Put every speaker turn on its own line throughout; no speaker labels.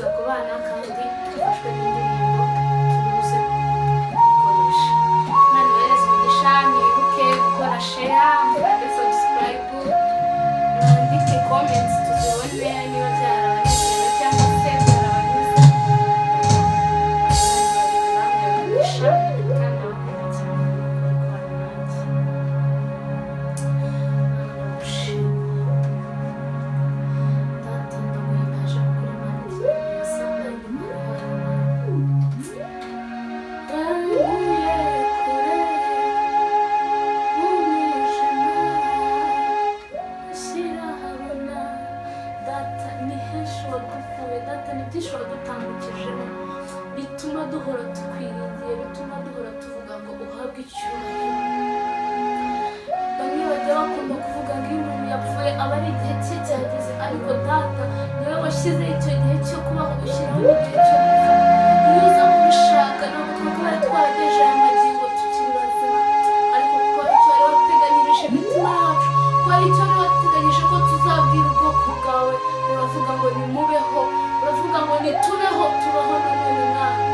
Kuza kubana kandi dufashwe n'indirimbo turi buze gukoresha. Imana ibahereze umugisha. Mwibuke gukora share, mukande subscribe, mwandike comments tuzibone niba byarabanejeje cyangwa se byarabanyuze. Imana umugisha kandi ndabakunda cyane kuri kubana nanjye. Mana, ndagushimye. Data, ndaguhimbaje kuko uri Imana igira neza kandi Imana ihorana nawe. Wankuye kure mu mwijima, ushyira ahabona. Data, ni henshi wadukuye. Data, ni byinshi wadutambukijemo bituma duhora tukwiringiye, bituma duhora tuvuga ngo uhabwe icyubahiro. Bamwe bajya bakunda kuvuga ngo iyo umuntu yapfuye aba ari igihe cye cyageze, ariko Data, niwe washyizeho icyo gihe cyo kubaho, ushyiraho n'igihe cyo gupfa. Iyo uza kubishaka, ntabwo twakabaye twaragejeje aya magingo tukiri bazima, ariko kuko ari icyo wari wateganyirije imitima yacu, ko ari icyo wari wateganyije ko tuzabwira ubwoko bwawe, uravuga ngo nimubeho, uravuga ngo nitubeho, tubaho. Nanone Mwana,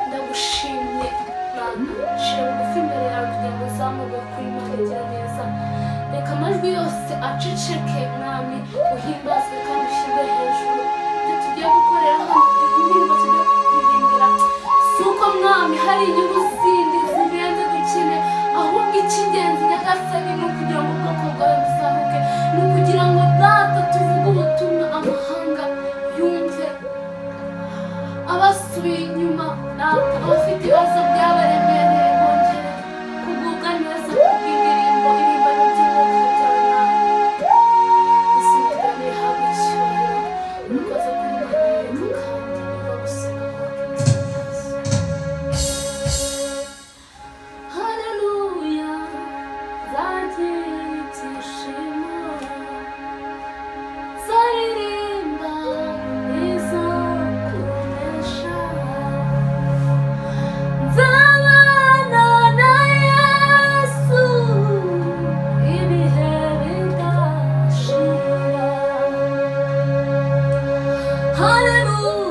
ndagushimye. Mana, nshyira bugufi imbere yawe kugira ngo uzamurwe kuri Imana igira neza. Reka amajwi yose aceceke, Mwami, uhimbazwe kandi ushyirwe hejuru. Ibyo tugiye gukorera hano, indirimbo tugiye kuririmbira, si uko, Mwami, hari inyungu zindi zirenze dukeneye, ahubwo icy'ingenzi, Nyagasani, ni ukugira ngo ubwoko bwawe buzahuke, ni ukugira ngo, Data, tuvuge ubutumwa amahanga yumve, abasubiye inyuma, Data, abafite ibibazo byabaremereye bongere kugubwa neza kubw'indirimbo ibihimbano by'umwuka byawe. Mwami, izina ryawe rihabwe icyubahiro. Urakoze kuri Imana yumva kandi niba gusenga kwacu. Haleluya, nzagira ibyishimo, zaririmba izo kunesha, nzabana na Yesu ibihe bidashira. Haleluya.